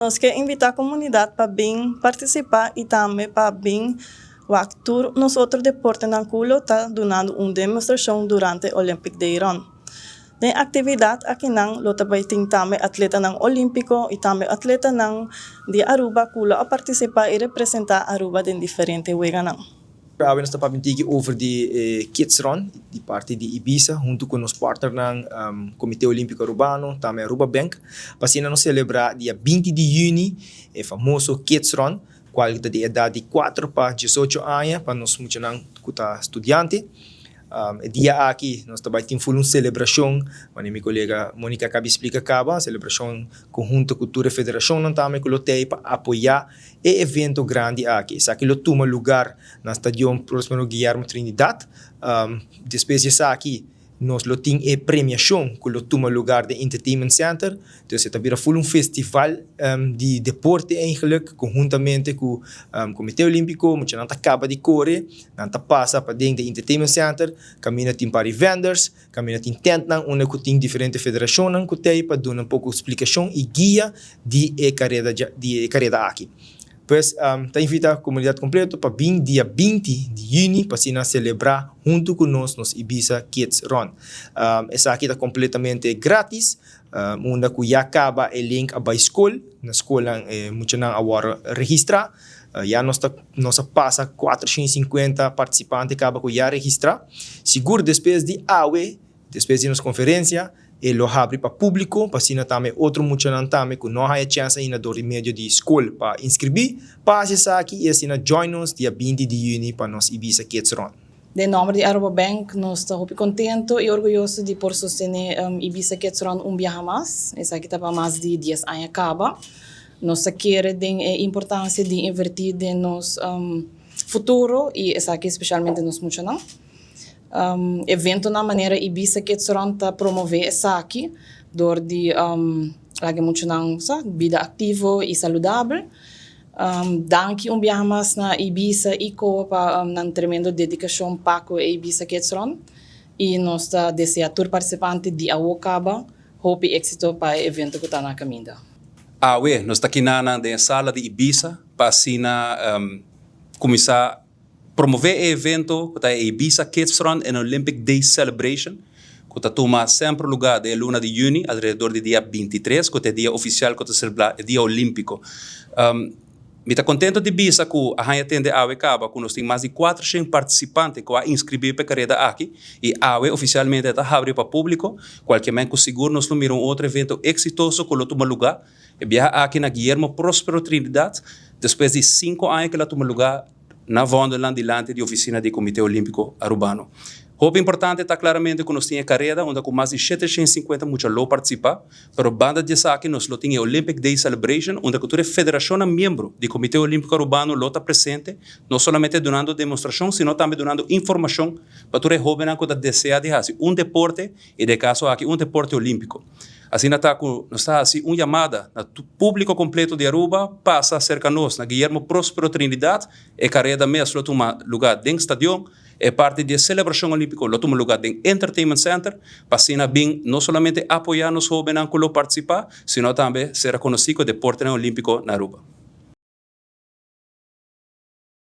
Nos ke invitá komunidat pa bin partisipá i tambe pa bin wak tur nos otro deportenan ku lo ta dunando un demostrashon durante Olympic Day Run. Den aktividat akinan lo ta bai tin tambe atletanan olímpiko i tambe atletanan di Aruba ku lo a partisipá i representá Aruba den diferente weganan. Awe nos ta papia un tiki over di e Kids Run di parti di Ibisa huntu ku nos partnernan Comité Olímpico Arubano, tambe Aruba Bank, pa asina nos selebrá dia 20 di yüni e famoso Kids Run kual ta di edat di 4 pa 18 aña pa nos muchanan ku ta studiante. E dia aki nos ta bai tin ful un selebrashon, manera mi kolega Monica a kaba di splika kaba, selebrashon konhunto ku tur e federashonnan tambe ku lo tei pa apoyá E evento grandi aki, esaki lo tuma lugar na Stadion Prospero Guillermo Trinidad. Despues di esaki nos lo tin e premiacion cu lo tuma lugar den Entertainment Center. Entonces e ta bira full un festival di deporte eigenlijk, conhuntamente cu Comite Olimpico. Muchanan ta caba di core, nan ta pasa paden den Entertainment Center, caminda tin par di vendors. Kaminda tin tentnan unda ku tin diferente federashonnan ku t'ei pa duna un poko splikashon i guia di e kareda di e kareda aki. Pues ta invitá komunidat kompleto pa bin dia 20 di yüni pa asina selebrá huntu ku nos nos Ibisa Kids Run. Esaki ta kompletamente gratis unda ku ya kaba e link a bai skol, na skolnan e muchanan a wòrdu registrá. Ya nos ta nos a pasa 450 participante caba cu ya registra. Sigur despues di awe, despues di nos conferencia, e lo habri pa publico pa asina tambe otro muchanan tambe cu no haya chance ainda door di medio di school pa inscribi, pa haci esaki y asina join nos dia 20 di juni pa nos Ibisa Kids Run. Den nomber di Aruba Bank nos ta hopi contento y orguyoso di por sostene Ibisa Kids Run un biaha mas. Esaki ta pa mas di dies aña caba. Nos ta kere den e importancia di inverti den nos futuro y esaki specialmente nos muchanan. Eventonan manera Ibisa Kids Run ta promove esaki door di laga e muchanan sa bida activo y saludabel. Danki un biaha mas na Ibisa y COA pa nan tremendo dedicacion pa cu e Ibisa Kids Run y nos ta desea tur participante di awo caba hopi exito pa e evento cu ta na caminda. Awe nos ta kinanan den e sala di Ibisa pa asina cuminsa promove e evento cu ta e Ibisa Kids Run and Olympic Day Celebration cu ta tuma semper luga den e luna di juni alrededor di dia 23 cu ta e dia oficial cu ta celebra e dia olimpico. Mi ta contento di bisa cu a haña tende awe caba cu nos tin mas di 400 participante cu a inscribi pa e careda aki y awe oficialmente e ta habri pa publico, cualkier men cu sigur nos lo mira un otro evento exitoso cu lo tuma luga e biaha aki na Guillermo Prospero Trinidad despues di 5 aña cu el a tuma luga na Vondelland dilanti di oficina di Comite Olimpico Arubano. Hopi importante ta claramente cu nos tin e careda unda cu mas di 750 mucha lo participa, pero banda di esaki nos lo tin e Olympic Day Celebration unda cu tur e federacionnan miembro di Comite Olimpico Arubano lo ta presente, no solamente dunando demostracion sino tambe dunando informacion pa tur e hobennan cu ta desea di haci un deporte y den e caso aki un deporte olimpico. Asina ta cu nos ta haci un yamada na publico completo di Aruba pasa cerca nos na Guillermo Prospero Trinidad. E careda mes lo tuma luga den stadion, e parti di e celebracion olimpico lo tuma luga den Entertainment Center pa asina bin no solamente apoya nos hobennan cu lo participa, sino tambe sera conoci cu e deportenan olimpico na Aruba.